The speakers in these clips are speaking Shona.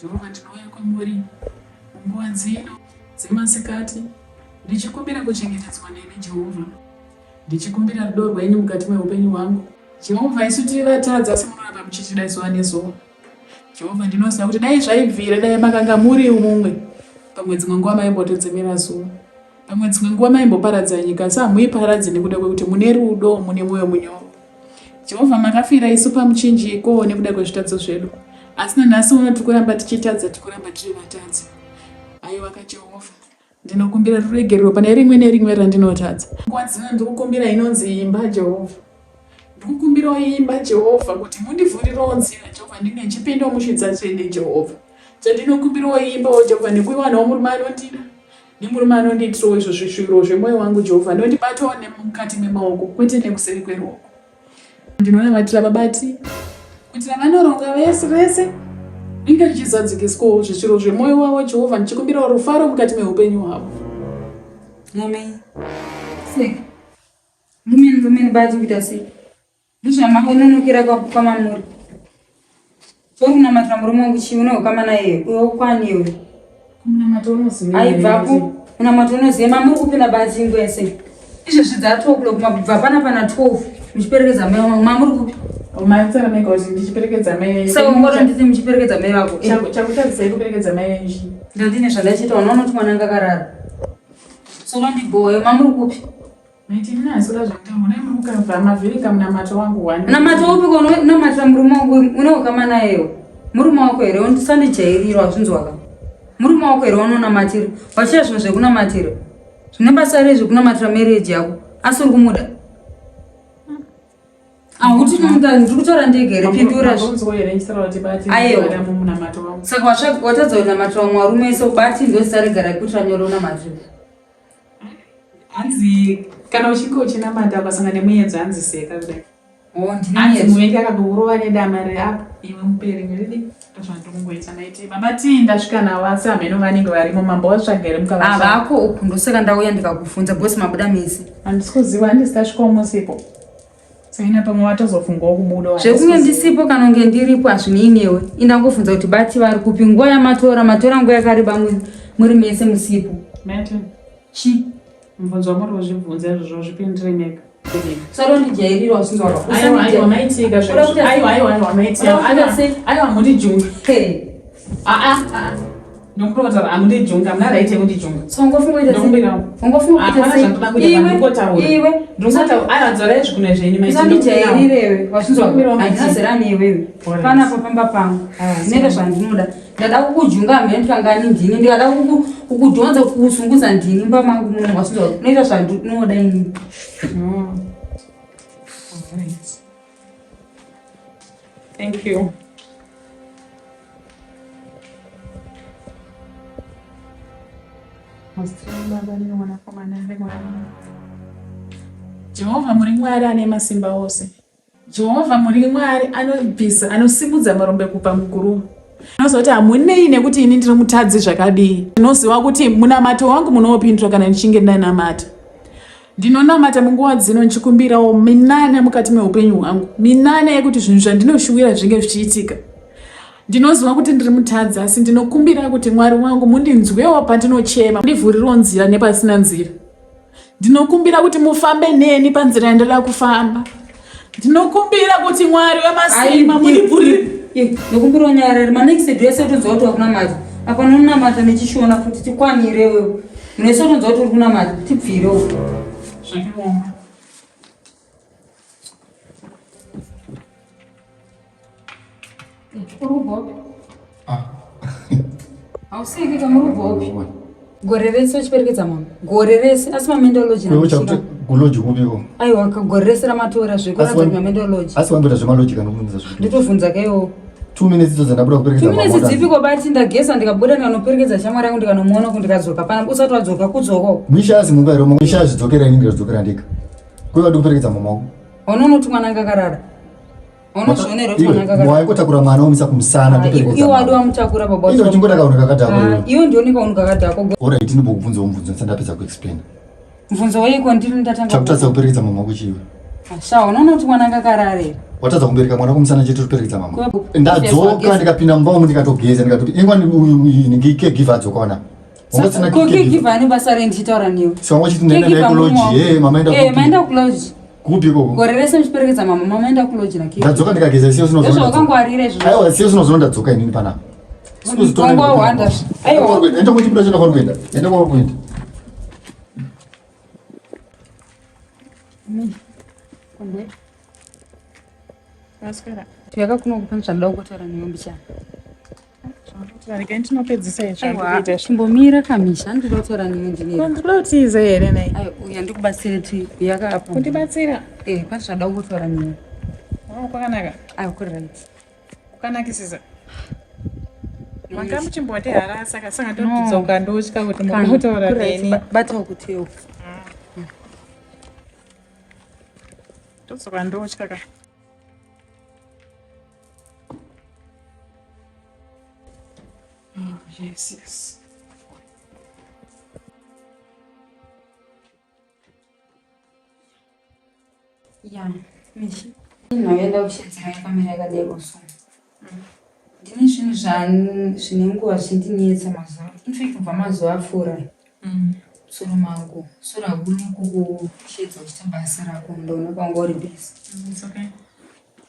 Jehovha, ndinouya kwamuri munguva dzino dzemasikati ndichikumbira kuchengetedzwa nemi Jehovha, ndichikumbira rudo rwenyu mukati meupenyu hwangu. Jehovha, isu tiri vatadzi asi munoramba muchitida zuva nezuva. Jehovha, ndinoziva kuti dai zvaibvira, dai makanga muri mumwe, pamwe dzimwe nguva maimbotodzimira zuva, pamwe dzimwe nguva maimboparadza nyika, asi hamuiparadzi nekuda kwekuti mune rudo, mune mwoyo munyoro. Jehovha, makafira isu pamuchinjiko nekuda kwezvitadzo zvedu, asi nanhasi uno tiri kuramba tichitadza, tiri kuramba tiri vatadzi. Aiwa ka Jehovha, ndinokumbira ruregerero pane rimwe nerimwe randinotadza. Nguva dzino ndikukumbira inonzi imba, Jehovha. Ndikukumbirawo imba, Jehovha, kuti mundivhurirewo nzira, Jehovha, ndinge ndichipindawo muchidza tsvene, Jehovha. Chandinokumbirawo imbawo, Jehovha, nekuiwanawo murume anondida nemurume anondiitirawo izvo zvishuviro zvemwoyo wangu, Jehovha, anondibatawo nemukati memaoko kwete nekuseri kweruoko. Ndinonamatira babati kuitira vanoronga vese vese ringe richizadzikiswawo zvishuviro zvemwoyo wavo, Jehovha, ndichikumbirawo rufaro mukati meupenyu hwavo. Amen. Sei? Mumeni mumeni bati kuita sei? Ndozvamakononokera kwamamuri. Chori kunamatira murume wangu chii une ukama naye uyo ukwani iwe. Munamato unoziva. Aibvapo munamato unoziva mamuri kupinda bati nguva sei? Izvezvi dza 2 o'clock mabva pana pana 12 muchiperekedza mai wangu mamuri kupi? Maitsara mega kuti ndichiperekedza mai. Saka ungoro nditi muchiperekedza mai vako. Chakutadzisai kuperekedza mai venyu chii? Ndandine zvandachiita unoona kuti mwana anga akarara. Solo ndibhoyo mamuri kupi? Munamato upi ko unonamatira murume wangu une ukama nayewo? Murume wako here usandijairira wazvinzwaka? Murume wako here unonamatira? Wachiita zvinhu zvekunamatira. Zvine basa rei zvekunamatira marriage yako? Asi uri kumuda? Ahuti nomuda ndiri kutaura ndega here pindura Aiwa. Saka watadza kunamatira vamwe varume so bati ndozita rega rekuti ranyora unamatira. Hanzi kana uchinge uchinamata ukasangana nemuyedzo hanzi seka kudai. Oh, ndine Hanzi muyedzo. muvengi akakukurova nedama reapo iwe mupere ridi ndozvandikungoita maiti baba tii ndasvika navo asi hameno vanenge varimo mambo watsvaga here mukavatsvaga. Havako uku ndosaka ndauya ndikakubvunza boss mabuda mese. Handisi kuziva handisi tasvikawo musipo. Saina pamwe vatozofungawo kubuda. Zvekunge ndisipo kana kunge ndiripo hazvinei newe. Indangofunza kuti bati vari kupi nguva yamatora matora nguva yakareba muri mese musipo. Mete. Chi. Mubvunzo wamuri kuzvibvunza izvozvo zvipindire mega. Usarondijairira wasinzwa. Aiwa aiwa maitika zvezvo. Aiwa aiwa aiwa maitika. Aiwa mundijunga. Hey. Ah ah ah. Ndokutotaura hamundijunga, hamuna right yekundijunga. So ungofunga kuita sei? Ndokumbirawo. Ungofunga kuita Hapana sei? zvandinoda kuita Iwe, pandingotaura. iwe. Ndinotaura aiwa dzorai zvikunwe zvenyu maiti. Usandijairirewe wasinzwa. Ndokumbirawo maiti. Handina zera newewe. Alright. Panapa pamba pangu. Ah, Ndinoita zvandinoda. Ndada kukujunga hameno kangani ndini. Ndikada kukudhonza kukusunguza ndini mumba mangu muno wasinzwa. Unoita zvandinoda ini. Alright. Thank you. Jehovha muri Mwari ane masimba ose. Jehovha muri Mwari anobvisa anosimudza marombe kubva muguruva. Ndinoziva kuti hamunei nekuti ini ndiri mutadzi zvakadii. Ndinoziva kuti munamato wangu munoupindura kana ndichinge ndanamata. Ndinonamata munguva dzino ndichikumbirawo minana mukati meupenyu hwangu, minana yekuti zvinhu zvandinoshuwira zvinge zvichiitika. Ndinoziva kuti ndiri mutadzi, asi ndinokumbira kuti Mwari wangu mundinzwewo pandinochema, mundivhurirewo nzira nepasina nzira. Ndinokumbira kuti mufambe neni panzira yandoda kufamba. Ndinokumbira kuti Mwari wemasimba mundivhurire. Ndinokumbira unyarare manext day ese utonzwa kuti wakunamata apa unonamata nechishona futi tikwanire wewe unese utonzwa kuti uri kunamata tibvire uko. Zvakaoma. Uri ah. Hauseki kamuri kubva upi? Gore rese uchiperekedza mama. Gore rese asi mamendology. Kuloji kupiko? Aiwa gore rese ramatora zvekuratidza kuti mamendology. Asi wamboita zvemaloji kana kubvunza zvo. Nditovhunza kaiwo. 2 minutes idzo dzandabuda kuperekedza mama. 2 minutes dzipi ko bati ndageza ndikabuda ndikanoperekedza shamwari yangu ndikanomuona ku ndikadzoka pana usati wadzoka kudzoko. Misha asi mumba here misha azvidzokera ini ndikadzokera ndega. Kuya ndikuperekedza mama wako. Unoona mwana anga akarara. Waingotakura mwana womisa kumusana ah, iwe wadi wamutakura baba ndo uchingoda kaunhu kakadhakwa ah, iwe ndione kaunhu kakadhakwa alright ndinombokubvunzawo mubvunzo ndisati ndapedza kuexplain mubvunzo weiko ndiri ndatanga chakutadza kuperekedza mama wako chiwe ah, sha unoona kuti mwana anga akarara here Watadza kumbereka mwana kumusana chete toperekedza mama. Ndadzoka ndikapinda mumba umu ndikatogeza ndikatoti ingwa ndinge caregiver adzoka wana. Wanga usina caregiver ane basa rei ndichitaura newe. So wanga uchiti ndaenda naye kulodge. Eh mama enda kupi? Eh maenda kulodge. Kupi ikoko? Gore rese muchiperekedza mama, mama enda kulodge na caregiver. Ndadzoka ndikageza siyo sino zvono. Zvawakangwarira izvo. Aiwa siyo sino zvono ndadzoka inini panapa. Wanga wahwanda. Aiwa. Enda kuchibuda chenda kwauri kuenda. Enda kwauri kuenda. Tuyaka kuno kupani zvandinoda kutaura newe mbichana. Regai ndinopedzisa izvi zvandikuita izvi. Chimbomira kamisha, ndinoda kutaura newe ndine. Ko ndinoda kutiza here nhai? Ayo, uya ndikubatsire ti uyaka apo. Kundibatsira? Eh, pane zvandinoda kutaura newe. Oh, kwakanaka. Ayo, kuri right. Kukanakisisa. Manga muchimbondiharasa ka saka ndodzoka ndotya kuti munoda kutaura neni. Bata kuti Ndodzoka ndotya ka. Oh, yes, yes. Ya, Mishi. Ndinoenda kushedzera yakamira yakadero so. Ndine zvinhu zvine nguva zvindinetsa mazuva. In fact kubva mazuva apfuura. Musoro mangu. Soro hakuna kukushedza uchiita basa rako ndaona kwanga uri busy. It's okay.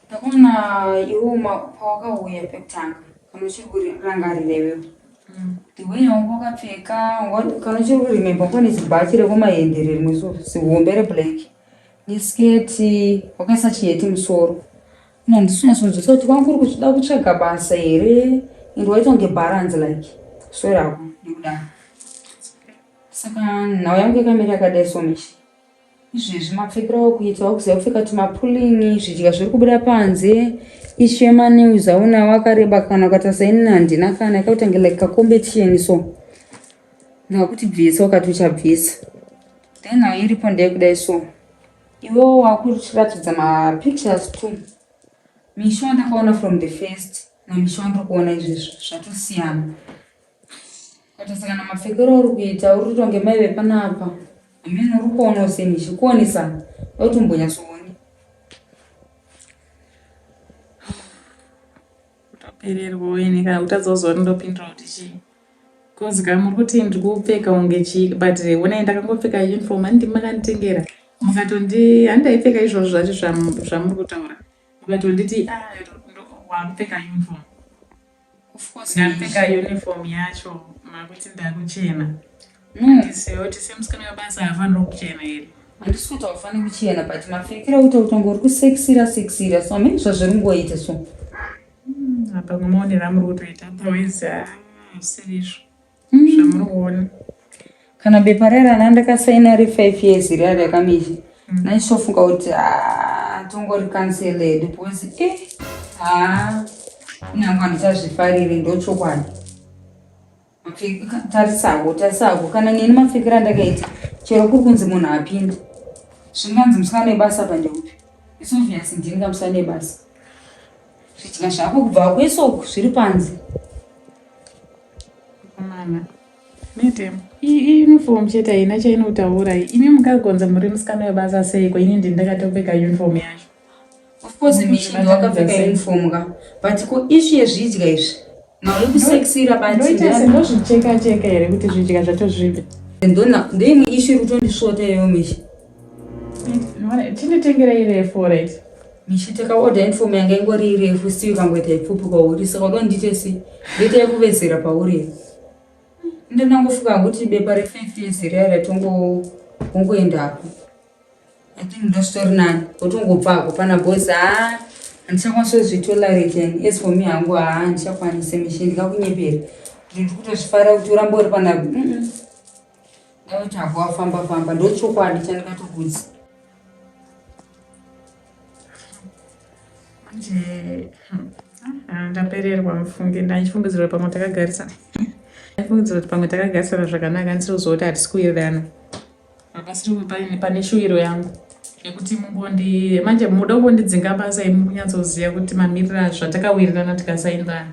Ndakaona iwe pawakauya pekutanga kana uchiri kurangarira iwewe. The way wanga wakapfeka kana uchiri kuremember wanga une zibhachi rekumahendere rimwe so zihombe reblack nesketi wakaisa chiheti musoro. Ini handisi kunyatsonzwisisa kuti kwanga kuri kuda kutsvaga basa here and waita kunge bharanzi like sorry hako nekudaro. Saka nhau yangu yakamira yakadai so Mishi. Izvezvi mapfekero awakuita wakuziva kupfeka tumapulingi zvidya zviri kubuda panze issue yemanews aunawo akareba kana ukatarisa inini handina kana yakaita kunge like kacompetition so ndakakuti bvisa ukati uchabvisa then nhau iripo ndeyekudai so iwewo wakutiratidza mapictures too misho wandakaona from the first namisho wandiri kuona izvezvi zvatosiyana Kuita kana mapfekero auri kuita uri kuita kunge mai vepanapa. Hameno uri kuonawo seni zvichikuonesa kuti umbonyatsoone. Kutopererwa ini kana kutadza kuziva ndopindura kuti chii. Cause ka muri kuti ndiri kupfeka kunge chii but honai ndakangopfeka uniform handiti makanditengera mukatondi handaipfeka izvozvo zvacho zvamuri kutaura mukatonditi ah wakupfeka uniform. Of course ndapfeka uniform yacho makuti ndakuchena. Handizive kuti semusikana webasa haafaniri kuchena here. Handisi kuti haufaniri kuchena but mapfekero akuita kuti unge uri kusekisira sekisira so hameno zvazviri kungoita so. Apa maonero amuri kutoita otherwise hazvisiri izvo zvamuri kuona. Kana bepa riya rana ndakasaina re 5 years riya rakamishi ndaisofunga kuti ah, tongori cancel hedu because eh haa inangu handichazvifariri ndochokwadi. Tarisako tarisako kana neni mapfekero andakaita chero kuri kunzi munhu apinde zvinganzi musikana webasa apa ndeupi It's obvious ndini kamusikana webasa zvidya zvako kubva kwese uku zviri panze. Mama. Madam, iyi uniform chete haina chainotaura. Imi mukagonza muri musikana webasa seiko ini ndini ndakatopfeka uniform yacho. Of course Mishi ndiwe wakapfeka uniform ka. But ko issue yezvidya izvi. Now yekuseksira but ndoita sendozvicheka cheka here kuti zvidya zvacho zvive. Ndona ndoimwe issue iri kutondisvota iyoyo Mishi. Chinditengera irefu right. Mishi takaorder uniform yanga ingori irefu still ikangoita ipfupi kwauri saka uda ndiite sei? Ndoita yekuwedzera pauri here? Ndinangofunga kuti bepa re 5 years riya ratongo wongoendako. I think ndositori nani wotongobvako pana boys haa handichakwanisa kuzvitolerate and as for me hangu haa handichakwanise mishi ndikakunyepera kuti ndiri kutozvifara kuti urambe uri pana ndakuti hako wafamba famba ndochokwadi chandikatokudza. Manje ndapererwa mufunge ndachifungidzira kuti pamwe takagarisana ndachifungidzira kuti pamwe takagarisana zvakanaka ndisiri kuziva kuti hatisi kuwirirana hapasiri pane shuwiro yangu yekuti mungondi manje muda kungondidzinga basa imi kunyatsoziva kuti mamiriro azvo zvatakawirirana tikasaindirana.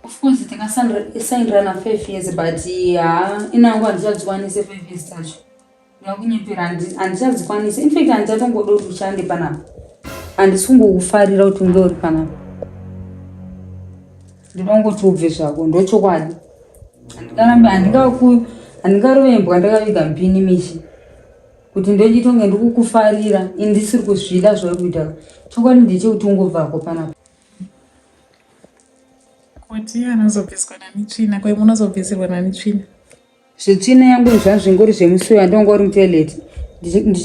Of course takasaindirana 5 years but haa inangu handichadzikwanise 5 years dzacho. Ndakunyepera handichadzikwanise in fact handichatongoda kuti ushande panapa. Handisi kungokufarira kuti unge uri panapa. Ndinoda kungoti ubve zvako, ndochokwadi. Handingarambe handingaku handingarove imbwa ndakaviga mupini mishi. Kuti ndochiita kunge ndikukufarira ini ndisiri kuzvida zvauri kuita. Chokwadi ndechekuti ungobvako panapa. Kuti anozobviswa nani tsvina, ko munozobvisirwa nani tsvina? Zvetsvina yangu zvazvingori zvemusi uyu andonga uri mutoilet.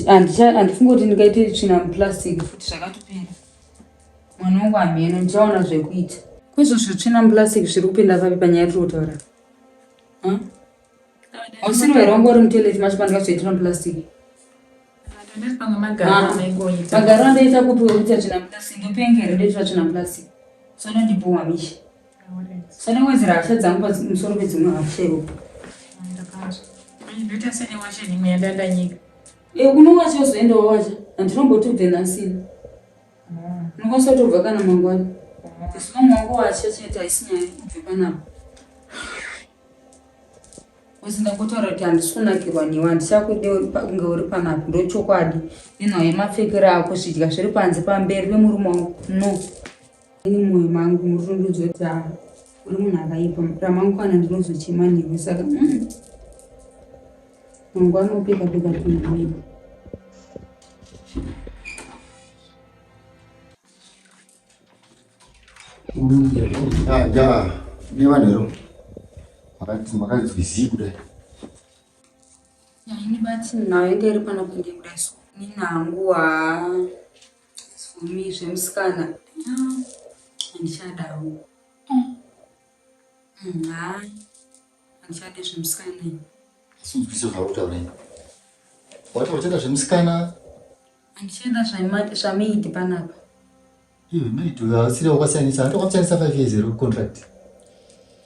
Handifungi kuti ndingaite tsvina muplastic futi zvakatopera. Mwana wangu hameno ndichaona zvekuita. Kuizvo zvetsvina muplastic zviri kupinda papi panyaya yatiri kutaura? Hausiri here wanga uri mutoilet macho pandikazoitira muplastic? Magaro andoita kupi wekuita tsvina muplastic ndopenga here ndoitira tsvina muplastic sonondibhowa misha sonewedzera hasha dzangu pamusoro pedzimwe hasha iwo eh, unowacha uzoenda wawacha handinomboti ubve nhasini unokwanisa kutobva kana mangwana as long wangu wacha chete haisi nyaya ubve panapa Usina kutaura kuti handisi kunakirwa newe handichakude kunge uri panapa ndochokwadi nenhau yemapfekero ako zvidya zviri panze pamberi pemurume wangu no ini mwoyo mangu muri kutondudza kuti ah, uri munhu akaipa ramangwana ndinozochema newe saka mm. mangwana upeka peka tunhu Ya, nevanhu makanzwizii kudai. Ini bati nayo inge iri pano kunge kudai so. Ini hangu haa for me zvemusikana handichadawo. Haa handichade zvemusikana ini. Sinzwise zvauri kutaura ini. Wati wachada zvemusikana? Handichada zvamaid panapa. Iwe maid uyo asiri wakasainisa, handi wakamusainisa 5 years here contract?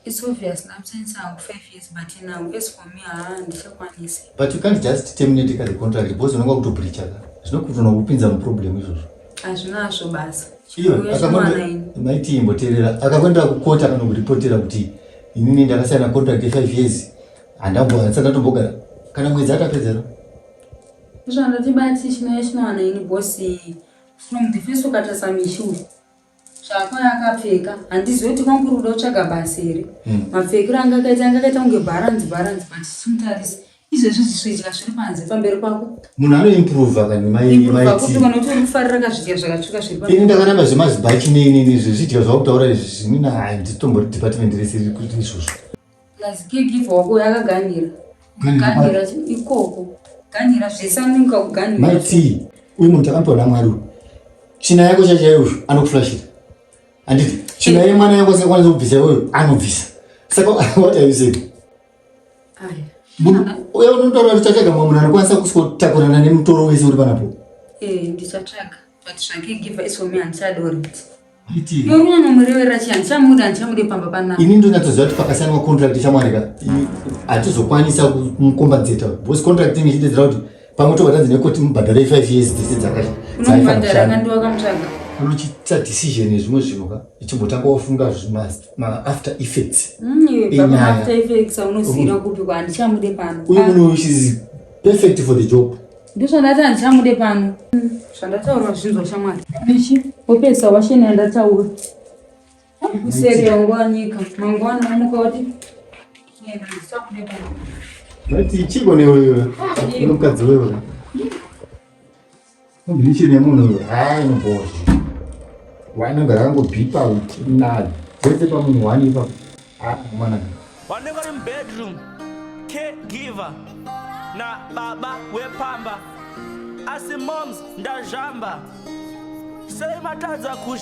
It's obvious ndamusainisa hangu 5 years but now as for me haa handichakwanisi. But you can't just terminate ka the contract because unonga kutobreacha ka. Zvinokutona kupinza muproblem izvozvo. Hazvina hazvo basa. Iwe maiti imboteerera akakuendera kukota akanokuripotera kuti inini ndakasaina contract ye 5 years handambo handisati ndatombogara kana mwedzi atapedzera. Izvo ndati bati chinouya chinowana ini boss from the first ukatarisa Mishi uyu zvaakauya akapfeka handizivi kuti kwangu kuri kuda kutsvaga basa here hmm. mapfekero anga akaita anga akaita kunge bharanzi bharanzi but chimutarisa izvezvi zvidya zviri panze pamberi pako munhu anoimprova kani maimaiti kana kuti uri kufarira kazvidya zvakatsvuka zviri pamberi ini ndakaramba zvemazibhachi neinini zvezvidya zvakutaura izvi zvinina handitombori department rese riri kuti izvozvo Plus caregiver wako yakaganhira. Ganhira ikoko. Ganhira zvese anonga kuganhira. Mai T, uyu munhu takamupiwa naMwari uyu. Tsvina yako chaiyo uyu anokuflashira. Handiti tsvina yemwana yako asingakwanisi kubvisa iwewe anobvisa. Saka what are you saying? Aya. Munhu uya unotaura kuti chatsvaga mumwe munhu anokwanisa kusikotakurana nemutoro wese uri panapo. Eh, ndichatsvaga. But zvacaregiver is for me handichadoriti. Unomureverera chii? Handichamuda, handichamude pamba panapa. Ini ndonyatsoziva kuti pakasainwa contract shamwari ka hatizokwanisa kumukombadzeta because contract inenge ichidedzera kuti pamwe tobva tanzi nekoti mubhadharei 5 years dzese dzakaifanira kushanda. Unochiita decision yezvimwe zvinhu ka ichimbotanga wafunga maafter effects. Mm, after effects aunoziva kupi kwa handichamude pano. Uyu munhu is perfect for the job. Ndizvo ndati handichamude pano. Zvandataura zvinzwa shamwari. Mishi, wopesa washeni yandataura. Kuseri wangu nyika. Mangwana wamuka wati enda handichamude pano. Ndati chiko newe wewe. Unomukadzi wewe. Combination yemunhu uyu haa inobhowa. Wanogara akangobhipa nayo. Dzese pamunhu one ipapo. Ah, mwana. Vanenge vari mubedroom caregiver na baba wepamba asi moms ndazvamba sei matadza kush